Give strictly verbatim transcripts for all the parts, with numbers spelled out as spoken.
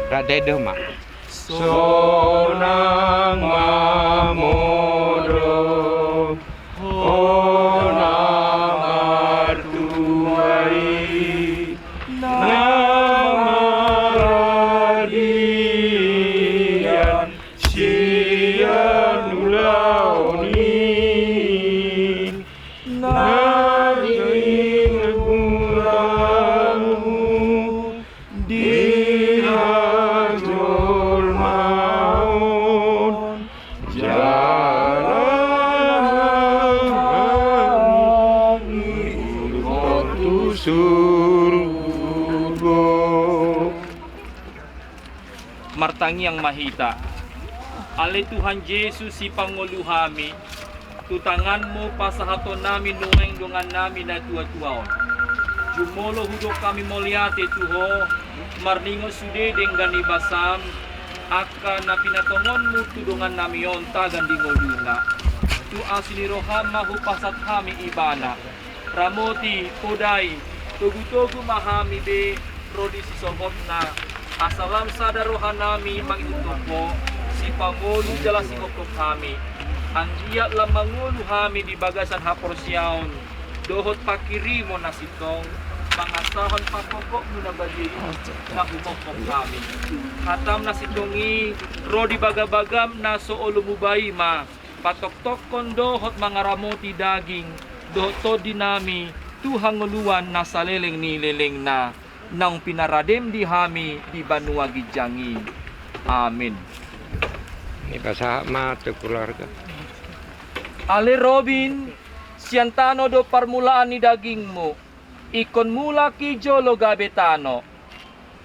Rade do ma. Sonang ma modom, ho na martua i, na maradian sian ulaon i. Na dingin ulaonmu di hajolmaon, jala hamu diulurhon tu surgo. Martangiang ma hita. Ale Tuhan Jesus, Sipangolu hami, tu tanganmu pasahatonnami nuaeng dongannami na tuatua on. Jumolo hudok hami mauliate tu Ho, marningot sude denggan ni basam, angka na pinatongonmu tu dongannami on tagan di ngoluna. Tu asi ni roham ma hupasahat hami Ibana. Ramoti, podai, togutogu ma hami be ro di sisolhotna, asa lam sada rohanami mangihuthon Ho, Sipangolu jala Sihophop hami. Anggiat lam mangolu hami di bagasan haporseaon dohot panghirimon na sintong, mangasahon panghophopmu na badia i na huhophop hami. Hatam na sintong i ro di bagabagam na so olo muba i ma patoktokkon dohot mangaramoti daging dohot tondinami tu hangoluan na saleleng ni lelengna, naung pinaradem di hami di banua ginjang i. Amin. Ipasahat ma tu keluarga. Ale Robin, sian tano do parmulaan ni dagingmu, ingkon mulak i jolo gabe tano.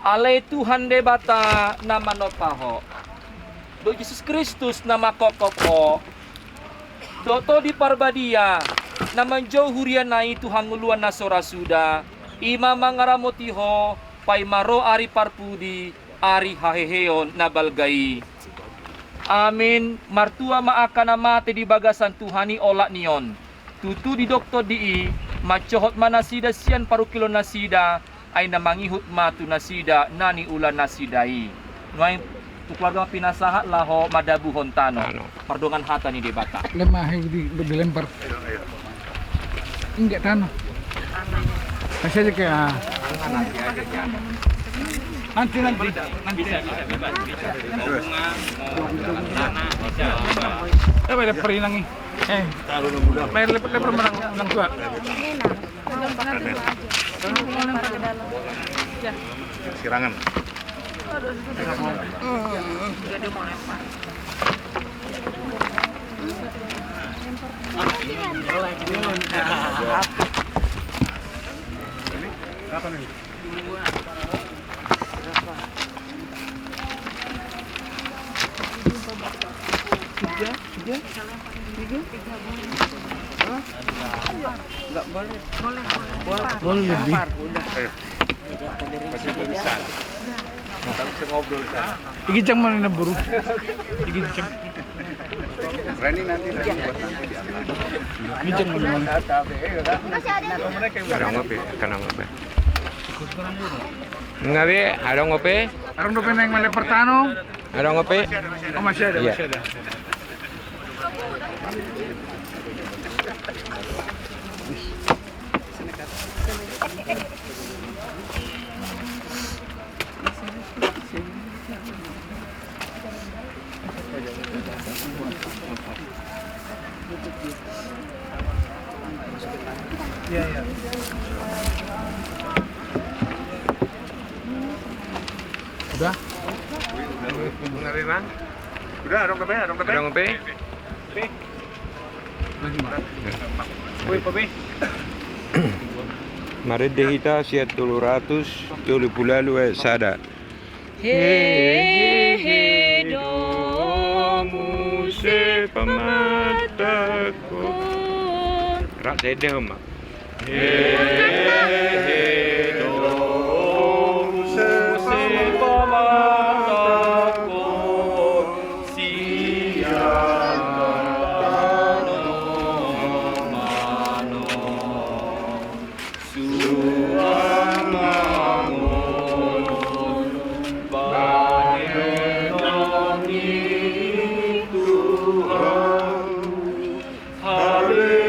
Alai Tuhan Debata na manompa ho, dohot Jesus Kristus na manghophop ho, dohot Tondi Parbadia na manjou huriana i tu hangoluan na so ra suda, i ma mangaramoti ho paima ro ari parpudi, ari haheheon na balga i. Amin. Martua ma angka na mate di bagasan Tuhan i olat ni on. Tutu didok Tondi i, mansohot ma nasida sian parungkilon nasida, ai na mangihut ma tu nasida na niula nasida i. Nuaeng tu keluarga ma pinasahat laho madabuhon tano. Tano. Pardongan hata ni Debata. Lemah di, dilempar. Injak tano. Kasih aja ke, ah. Nanti, nanti, nanti. Eh, pada perinangi. Eh, main leper-leper menang, menang tua. Sirangan. Apa nih? Tiga, tiga, tiga. Hah? Nggak boleh. Boleh, boleh. Boleh lebih. Lempar, udah. Ayo. Masih bisa. Kita bisa ngobrol di sana. Iki jam mana, Buru? Iki jam. Reni nanti, Reni buat nanti di atas. Ini jam mana? Ada ngopi, kena ngopi. Ngabe, ada ngopi? Arang dope naeng male pertano. Ada ngopi? Oh, masih ada, iya. Masih ada. Udah? Udah, adong dope, adong dope. Adong dope? Marende hita sian tolu ratus tolu pulu ualu ayat sada. Hehe do muse pamatangkon. Rap sede ma. Hehe do muse pamatangkon sian tano mano. Suang mangolu bahenon ni Tuhan. Haleluya,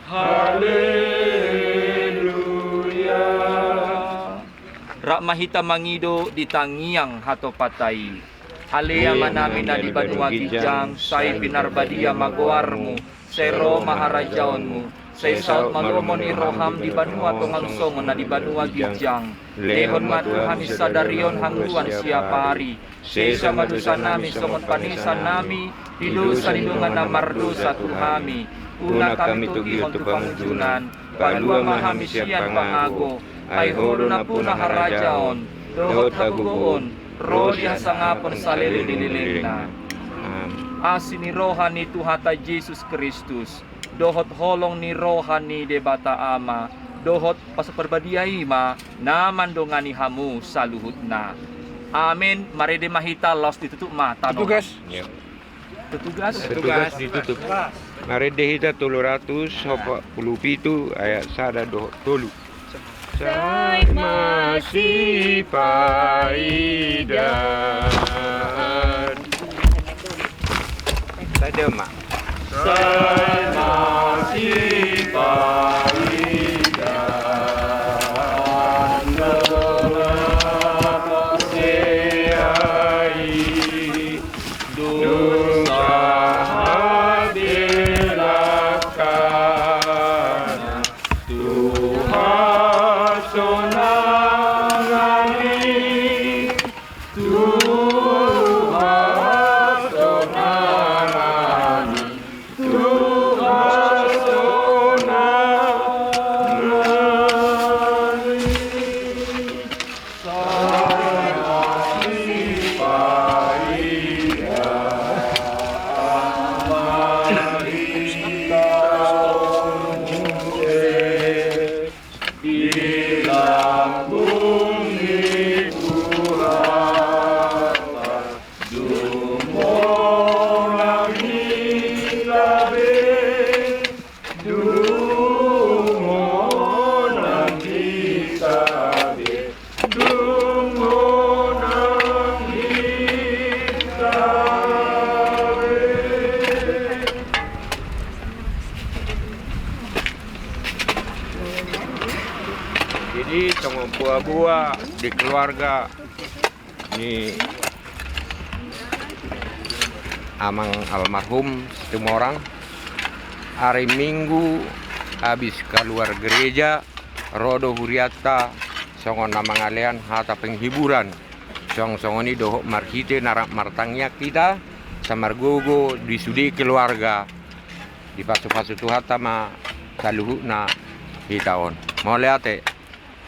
haleluya. Rap ma hita mangido di tangiang hatopanta i. Ale Amanami na di banua ginjang, sai pinarbadia ma goarmu, sai ro ma harajaonmu, sai saut ma lomo ni roham di banua tonga on songon na di banua ginjang. Lehon ma tu hami sadari on hangoluan siapari. Sesa ma dosanami songon panesanami di dosa ni dongan na mardosa tu hami. Unang hami togihon tu pangunjunan, palua ma hami sian pangago. Ai Ho do nampuna harajaon dohot hagogoon ro di hasangapon saleleng ni lelengna. Amen. Asi ni roha ni Tuhanta Jesus Kristus, dohot holong ni roha ni Debata Ama, dohot Pasupar Badia i ma na mandongani hamu saluhutna. Amen. Marende ma hita, laos ditutup ma tano. Tugas. Tugas. Tugas ditutup. Marende hita tolu ratus opat pulu pitu ayat sada dohot tolu. Sai masipaidaan. Sai ma. Sai masipaidaan. Dung sahat di langkana tu hasonangan i, tu hasonangan i, tu hasonangan i. Dung monang hita be, dung monang hita be. Jadi songon boaboa di keluarga ni amang almarhum Situmorang, ari Minggu abis kaluar gereja, ro do hurianta songon na mangalean hata penghiburan. Song songon i dohot marhite na rap martangiang hita, sai margogo di sude keluarga, dipasupasu Tuhanta ma saluhutna hita on. Mauliate.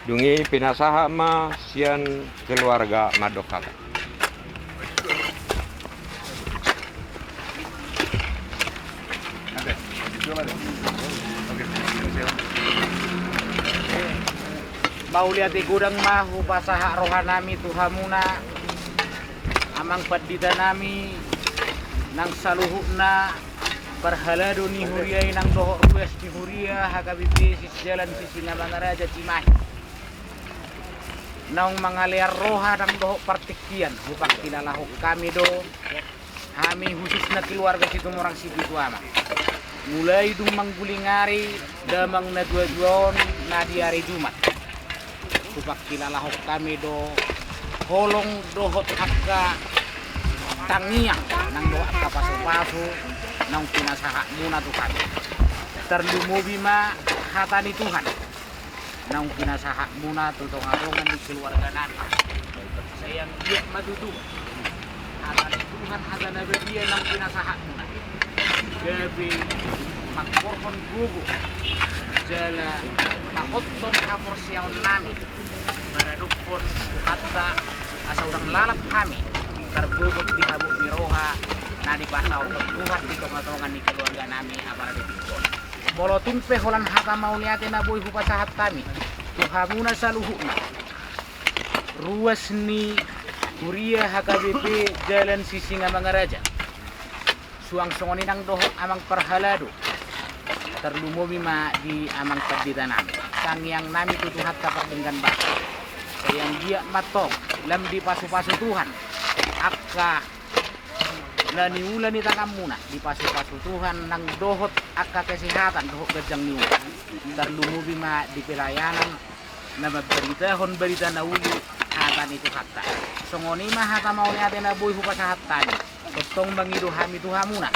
Dung i pinasahat ma sian keluarga mandok hata. Mauliate godang ma hupasahat rohanami tu hamuna, amang panditanami, nang saluhutna parhalado ni huria i nang dohot ruas ni huria H K B P P sijaloan Sisingamangaraja Cimahi. Naung mangalean roha nang dohot partingkian, hupangkilalahon hami do hami, khususna keluarga Situmorang Sipitu Ama. Mulai dung mangguling ari damang na dua-dua on na di ari Jumat, hupangkilalahon hami do holong dohot angka tangiang nang dohot angka pasu-pasu naung pinasahatmuna tu hami. Tarlumobi ma hata ni Tuhan naung pinasahatmuna tu tonga-tonga ni keluarga nami. Sai anggiat ma tutu hata ni Tuhan, hata na badia naung pinasahatmuna gabe mangkorhon gogo jala mangontok haporseaon nami maradophon hata, asa unang lalap hami targogot di habot ni roha na dipasaorhon Tuhan di tonga-tonga ni keluarga nami apala di tingki on. Molo tung pe holan hata mauliate na boi hupasahat hami tu hamuna saluhutna, ruas ni huria H K B P Jalan Sisingamangaraja, suang songon i nang dohot amang parhalado, tarlumobi ma di amang pandita nami, tangiang nami tu Tuhanta pardenggan basa. Sai anggiat ma tong lam dipasu-pasu Tuhan angka na niula ni tanganmuna, dipasu-pasu Tuhan nang dohot angka kesehatan dohot ganjang ni umur. Tarlumobi ma di pelayanan na mambaritahon barita na uli, hata ni Tuhanta. Songon i ma hata mauliate na boi hupasahat hami. Tongtong mangido hami tu hamuna,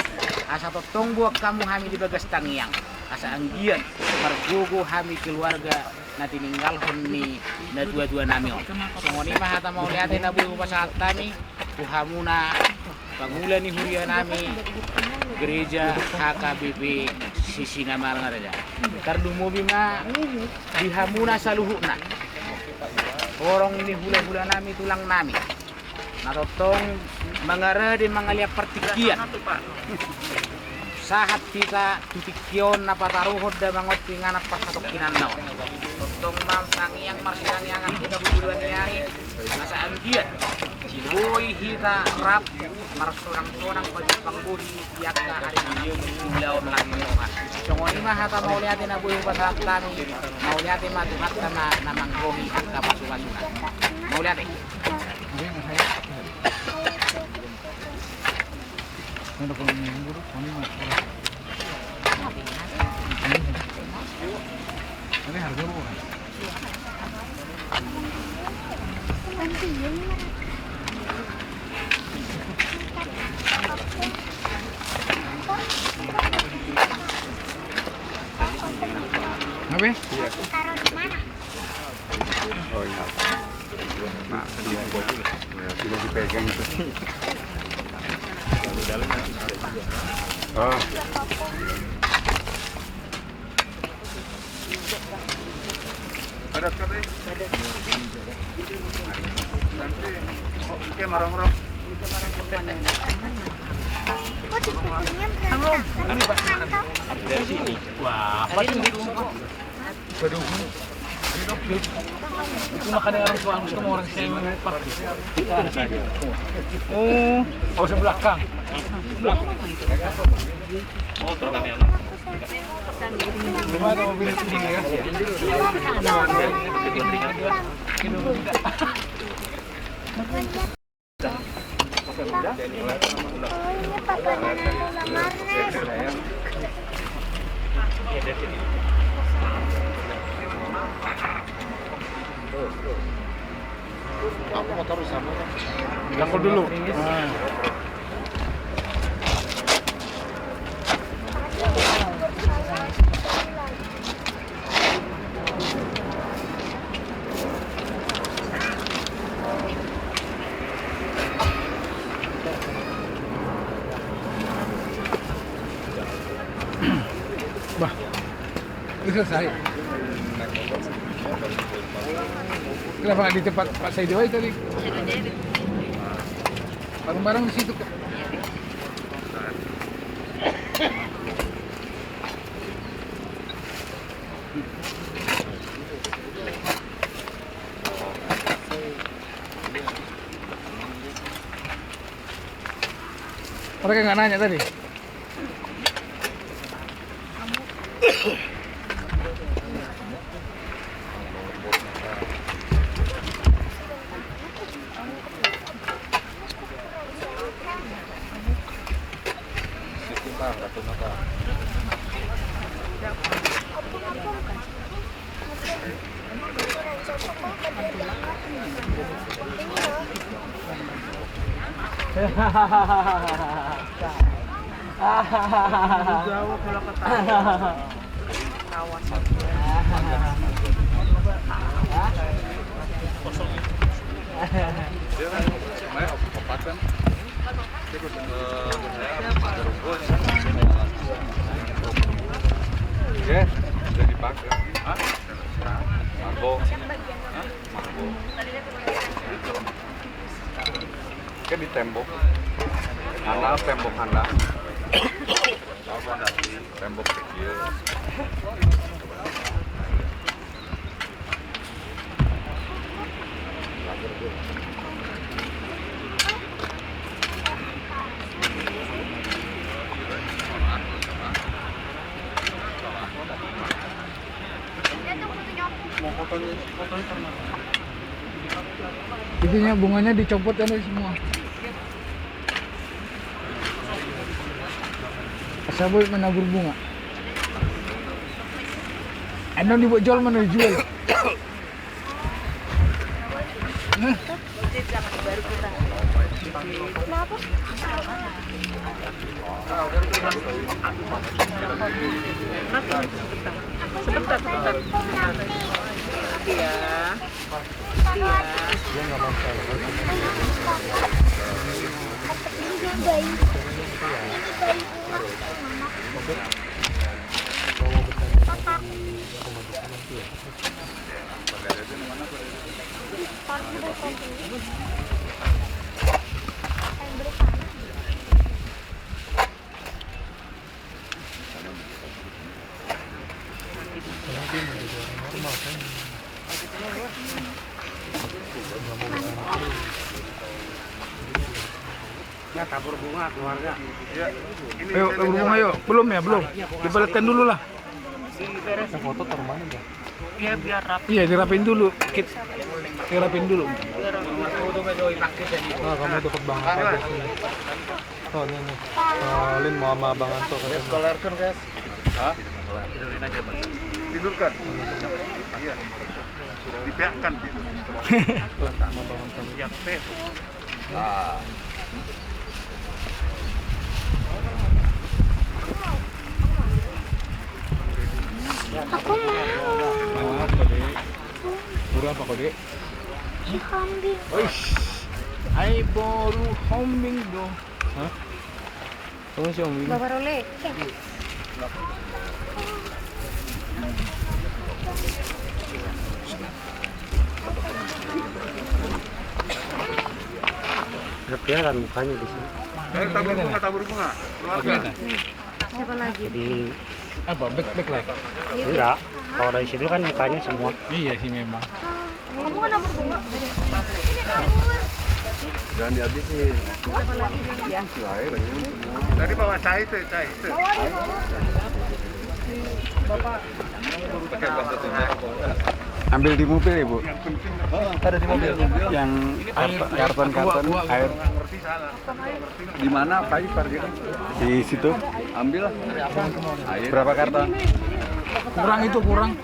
asa tongtong boan hamu hami di bagas tangiang, asa anggiat margogo hami keluarga na tininggalhon ni na tua-tua nami on. Songon i ma hata mauliate na boi hupasahat hami tu hamuna pangula ni huria nami, Gereja H K B P Sisingamangaraja. Tarlumobi ma di hamuna saluhutna, horong ni hula-hula nami, tulang nami, na tongtong mangarade mangalean partingkian sahat hita tu tingki on na pataruhon damang on tu inganan parsatongkinanna on. Tongtong ma tangiang marsitangiangan hita tu joloan ni ari, asa anggiat boi hita rap marsonang-sonang panggohi di angka ari na ulaon lagi ni roha. Songon i ma hata mauliate na boi hupasahat hami. Mauliate ma Tuhanta na manggohi angka pasu-pasuna. Mauliate. Apa? Taruh di mana? Oh iya. Nah, iya, iya. Sudah dipegang itu. Oh. Oke, marong-rong. Kok di kukunya berantakan? Wah, apa tuh? Itu makanya orang tua, itu orang saya. Oh, oh, sebelah kang. Belum ada mobil sini ya. Aku mau taruh sana. Rangkul dulu. Bah, ini selesai. Kenapa nggak di tempat Pak Saido aja tadi? Bareng-bareng di situ, Kak. Mereka nggak nanya tadi. Jauh kalau ketawa. Oke, udah dipakai. Hah? Marbot. Hah? Marbot. Oke, di tembok. Handal, tembok handal. Tembok kecil. Itunya bunganya dicopot kan semua. Asa boi menabur bunga. Anu dibuat jual mana jual? Nah. Kenapa? Sebentar, sebentar. Iya. Iya. Ya, tabur bunga keluarga. Ayo, tabur bunga, yuk. Belum ya, belum. Dibaletkan dulu lah. Yang foto taruh mana, Bang? Iya, biar rapi. Iya, dirapiin dulu. Kit, dirapiin dulu. Nah, kamu deket banget aja sini. Oh, ini nih. Eh, Lin mau sama Bang Anto katanya. Guys, keluarkan, guys. Hah? Tidurkan. Iya. Dipeakkan gitu. Sama Bang Anto. Yang teh. Aku mau. Mau apa, Dek? Buru apa kau, Dek? Kambing. Wis. Ai boru hombing do. Hah? Kamu si hombing? Bawa role. Nggak kelihatan mukanya di sini. Eh, tabur bunga, tabur bunga. Keluarga. Siapa lagi? Jadi apa? Back, back lah. Enggak. Kalau dari situ kan mukanya semua. Iya sih memang. Kamu kan tabur bunga. Jangan dihabisin. Tadi bawa cai tuh, cai tuh. Ambil di mobil, Ibu. Ada di mobil. Yang karton, karton, karton air. Di mana, Pak Ipar, dia kan? Di situ. Ambil lah. Air. Berapa karton? Kurang itu, kurang.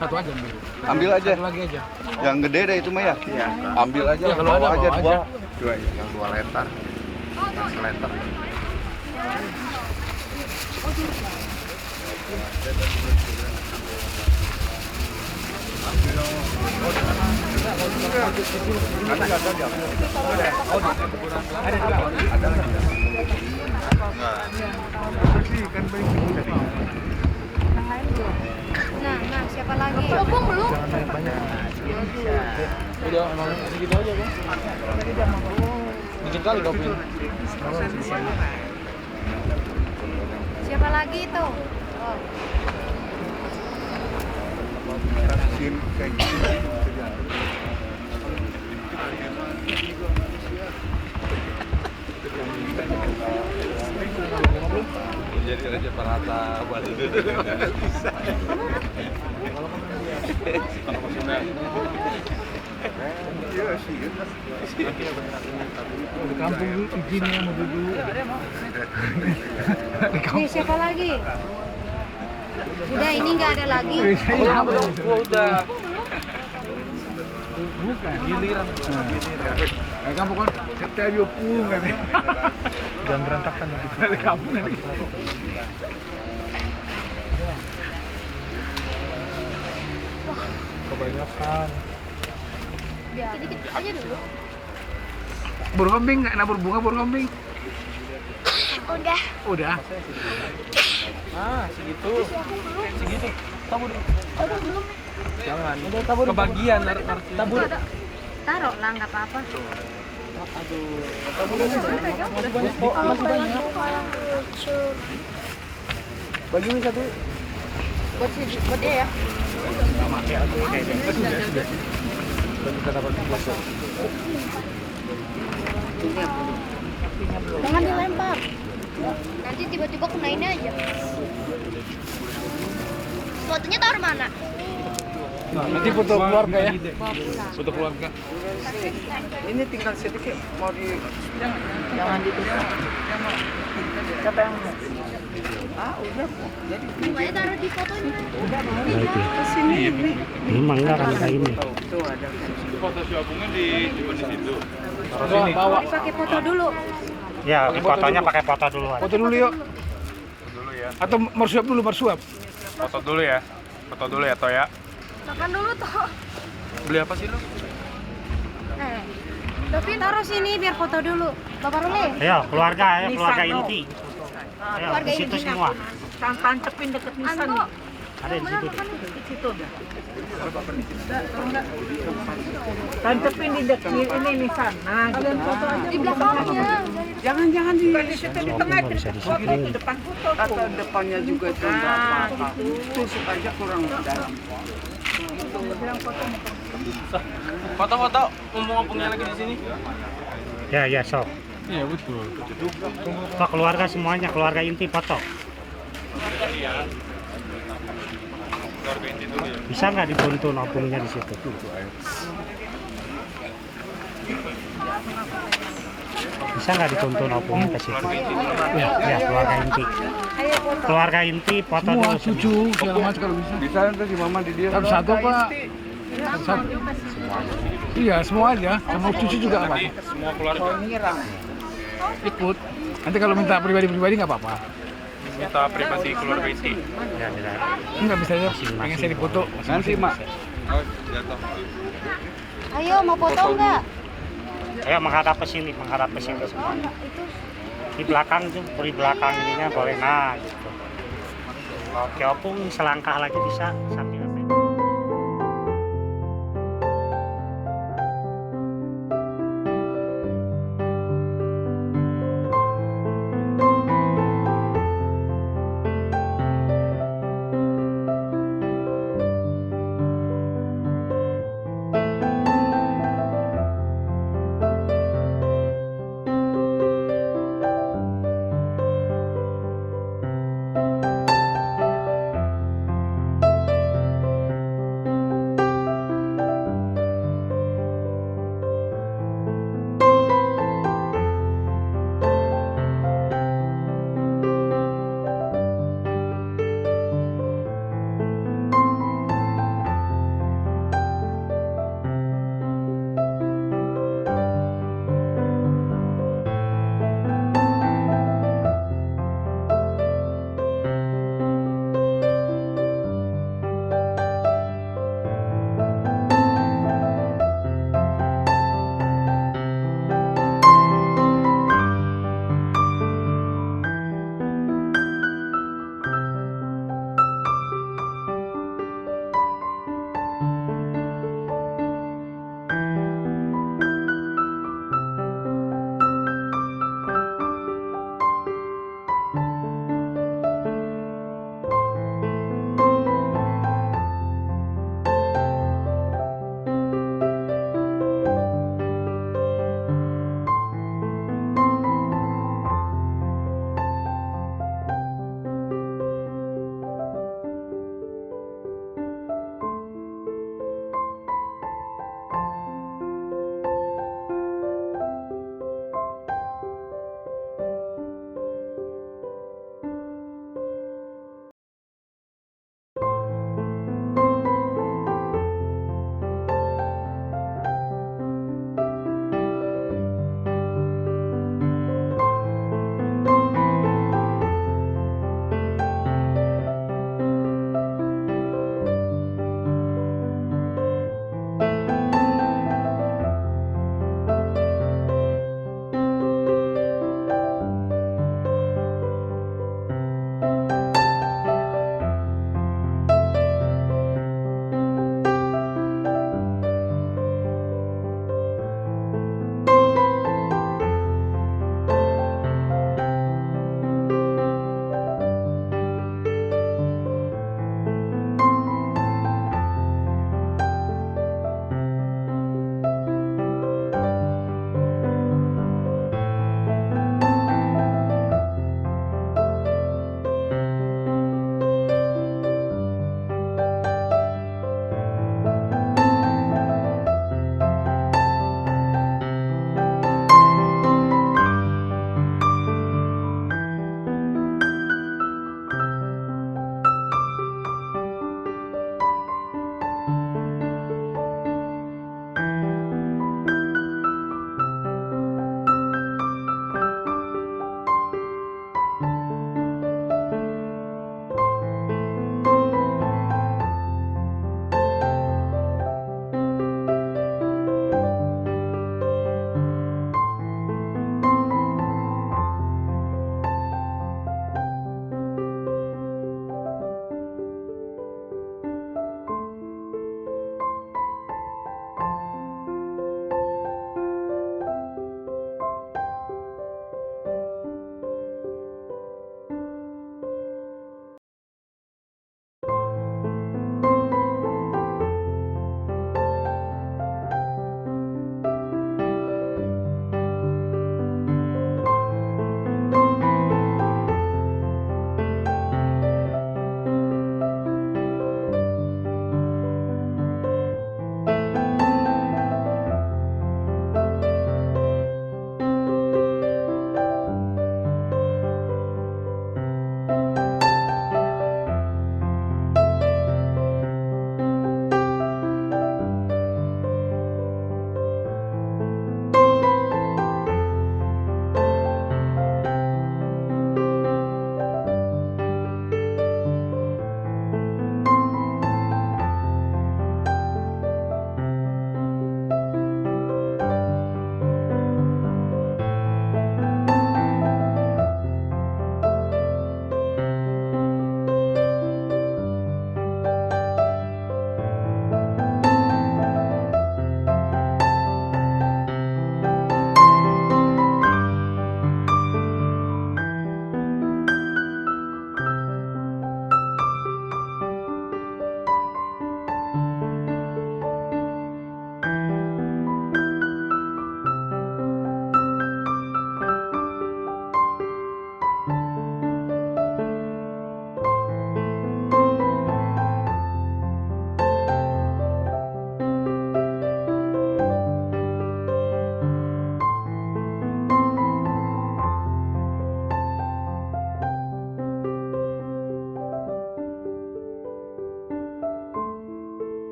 Satu aja ambil. Ambil aja. Satu lagi aja. Yang gede dah itu mah ya. Iya. Ambil aja, ya, kalau bawa ada, aja bawa dua. Aja. Dua, yang dua liter. Yang seliter. Nah, nah, siapa lagi? Belum, belum. Udah, emang segitu aja, Bang. Dikit kali doping. Siapa lagi itu? Oh. Jadi Raja Parata balik. Di kampung lu izinnya mau dulu. Di kampung. Nih, siapa lagi? Udah, ini nggak ada lagi. Iya, udah. Bukan. Giliran. Nah. Dari kampung kan, setiap dia pun kan. Jangan berantakan gitu. Dari kampung kan. Kebanyakan. Dikit-dikit aja dulu. Boru kambing, nggak nabur bunga boru kambing? Udah. Udah. Ah, segitu. Segitu. Tahu dulu. Jangan. Kebagian harus. Taruh lah, nggak apa-apa. Aduh. Masih banyak. Bagi satu. Buat si, buat dia ya. Sama, ya, oke, oke. Sudah, sudah. Kita dapat. Jangan dilempar. Nanti tiba-tiba kena ini aja. Fotonya taruh mana? Nah, nanti foto keluarga ya. Foto keluarga. Ini tinggal sedikit mau di. Jangan di. Siapa yang mau? Ah, udah. Jadi. Semuanya taruh di fotonya. Udah, mau. Nah, itu. Ke sini. Ini mangga kan kayak ini. Tuh ada. Foto si Opungnya di, di situ. Taruh sini. Bawa. Pakai foto dulu. Ya, di fotonya pakai foto dulu aja. Foto dulu yuk. Dulu ya. Atau marsuap dulu, marsuap. Foto dulu ya. Foto dulu ya, Toh ya. Makan dulu, Toh. Beli apa sih lu? Eh, tapi taruh sini biar foto dulu. Bapak Ruli. Ayo, keluarga, ayo, keluarga inti. Ayo, keluarga inti semua. Tan-, tancapin deket nisan nih. Ada di situ. Di situ dah. Tancapin di dek-, di ini nisan. Nah, gitu. Di belakangnya. Jangan, jangan di situ, di tengah, di depan foto. Atau depannya juga itu nggak apa-apa. Itu supaya kurang dalam. Foto-foto, mumpung opungnya lagi di sini. Ya, ya, sok. Iya, betul. Pak, keluarga semuanya, keluarga inti foto. Bisa nggak dituntun opungnya di situ? Bisa nggak dituntun opungnya ke situ? Ya, ya, keluarga inti. Keluarga inti foto dulu semua. Cucu, segala macam kalau bisa. Bisa nanti si mama di dia. Satu-satu, Pak. Iya, semua aja. Sama cucu juga nggak apa-apa. Semua keluarga. Ikut. Nanti kalau minta pribadi-pribadi nggak apa-apa. Minta pribadi keluarga inti. Ya, tidak. Nggak bisa aja. Pengen saya dipoto. Nanti, Mak. Oh, jatuh. Ayo, mau foto nggak? Ayo, menghadap ke sini, menghadap ke sini semua. Di belakang tuh, di belakang ininya boleh. Nah, gitu. Oke, opung selangkah lagi bisa sambil